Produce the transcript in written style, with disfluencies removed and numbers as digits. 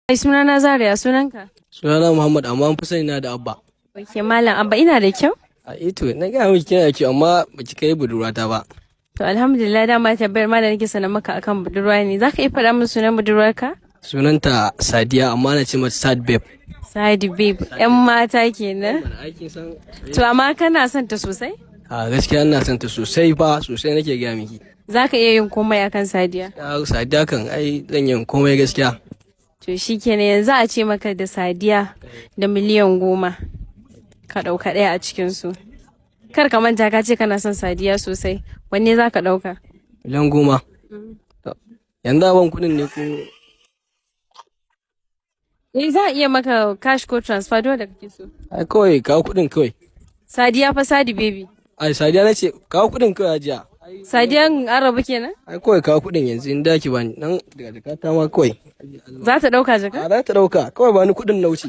Ai, sunana Zara, ya sunanka? Sunana Muhammad, amma an fi sani na da Abba. Ok, Malam Abba, ina da kyau? A ito na gaya miki kina da kyau, amma baki kai budurwata ba. To, alhamdulillah, dama tambayar ma da nake sanar maka akan budurwa ne. Zaka iya faɗa min sunan budurwarka? Sunanta Sadiya, amma na ce mata Sad Babe. Sadi Babe, 'yan mata kenan. Mana aikin san. To, amma kana son ta sosai? A gaskiya ina son ta sosai fa, sosai nake gaya miki. Zaka iya yin komai akan Sadiya? Ya Sadiya kan ai zan yi komai gaskiya. To shikenan, yanzu a ce maka da Sadiya da miliyan 10, ka ɗauka ɗaya a cikinsu. Kar ka manta ka ce kana son Sadiya sosai. Wanne za ka ɗauka? Miliyan 10. Yanzu a ban kuɗin ne ko? Eh, za a iya maka cash ko transfer, dole da kake so. Ai kawai kawo kuɗin kawai. Sadiya fa, Sadi Baby. Ai Sadiya na ce, kawo kuɗin kawai, hajiya. Sadiyan Arabu kenan? Ai kawai kawo kuɗin yanzu in daki bani nan daga jakata ma kawai. Za ta ɗauka jaka? A za ta ɗauka, kawai bani kuɗin na wuce.